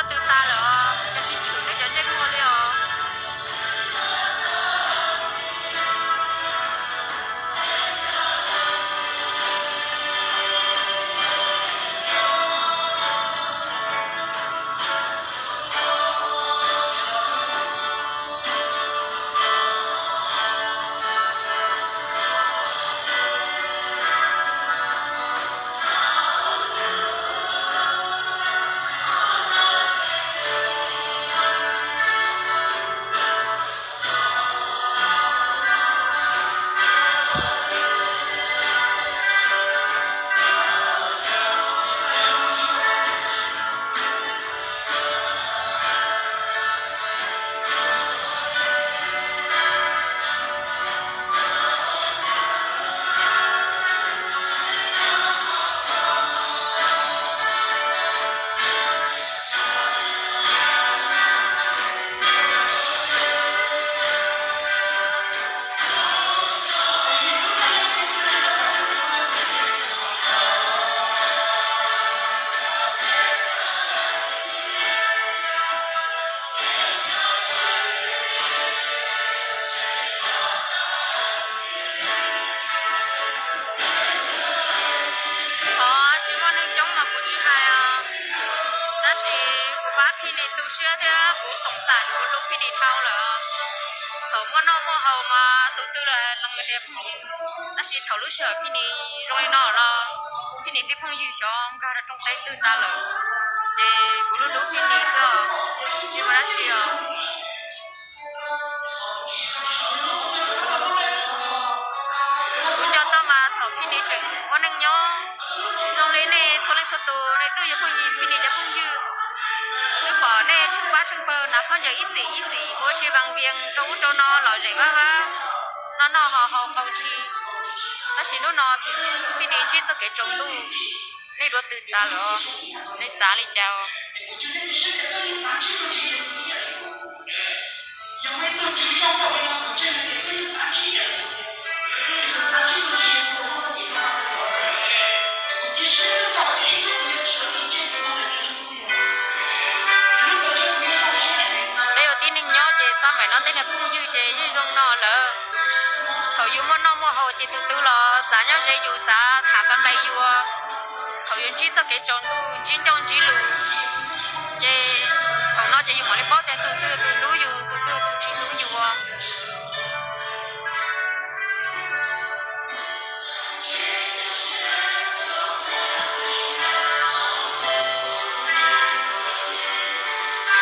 Twb tas lawm os, cov tsis tshwm nej cov ntsej muag li os. Qhov tsis muaj neeg coob mas kuv tsis hais os, tab sis kuv pab Phij Nis tu siab thiab kuv xoom xas kuv hlub Phij Nis dhau lawm. Thaum muaj noj muaj haus mas tus twg los lees tias phooj ywg, tab sis thaum lub sij hawm Phij Nis zoo li no los Phij Nis tej phooj ywg xyov nkag rau rooj teb twg tas lawm, ces kuv hlub hlub Phij Nis xwb os, tsis muaj dab tsi os. Kuv nco tau mas thaum Phij Nis tseem ua neej nyob zoo li nej txhua leej txhua tus, nej twb yog phooj ywg, Phij Nis cov phooj ywg, twb pom nej tsheej pab tsheej pawg hnav khaub ncaws ib xim ib xim ua si vas vias rau ub rau no lom zem vaj vab, noj noj haus haus qaug ntshis. Tab sis hnub no Phij Nis ntsib txoj kev tsaus ntuj, nej duav twg tas lawm, nej xav li cas? Peb ua tib neeg nyob ces xab maim no tej niag phooj ywg ces yeej zoo no lawm. Thaum yus muaj noj muaj haus ces tus twg los xav nyob ze yus, xav tham kav nqe yus. Thaum yus ntsib txoj kev tsaus ntuj, ntsib ncauj ntsib lus, ces thaum no ces yus mam li paub tias tus twg tus hlub yus, tus twg tus tsis hlub yus.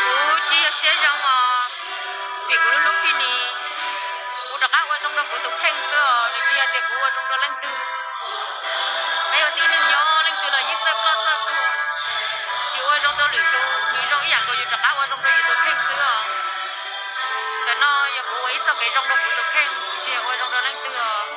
Kuv tsis yog siab zoo os, vim kuv hlub hlub Phij Nis, kuv rov qab ua zoo rau kuv tus kheej xwb os, nws tsis yog tias kuv ua zoo rau leej twg. Peb ua tib neeg nyob leej twg los yeej txawj ploj txawj tuag, yus ua zoo rau lwm tus nws zoo ib yam nkaus yus rov qab ua zoo rau yus tus kheej xwb os. Ntawm no yog kuv ua ib txoj kev zoo rau kuv tus kheej, tsis yog ua zoo rau leej twg os.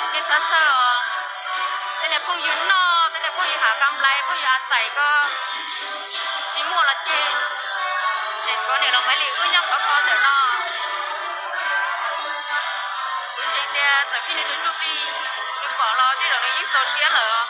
Tej txhob txhawj os, tej niag phooj ywg noj, tej niag phooj ywg hav kam lais, phooj ywg a xais ko tsis muaj los ces, tseem tshuav niam laus Maiv Lis wb nyob khov kho ntawm no. Kuv ntseeg tias txawm Phij Nis tus ntsuj plig nws pom los tej zaum nws yeej txaus siab lawm.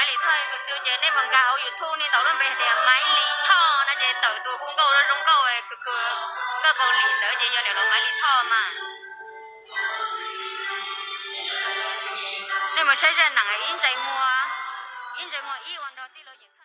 Lis Thoj tus twg ces nej mus nkag hauv YouTube nej tau lub npe hais tias Maiv Lis Thoj no ces tawm tus hu nkauj zoo zoo nkauj kawg, nkauj Kaus Lim ntawd ces yog niam laus Maiv Lis Thoj mas. Nej mus saib zaj nees ib ntsais muag, ib ntsais muag ib ua nrog tij laug Yim Thoj.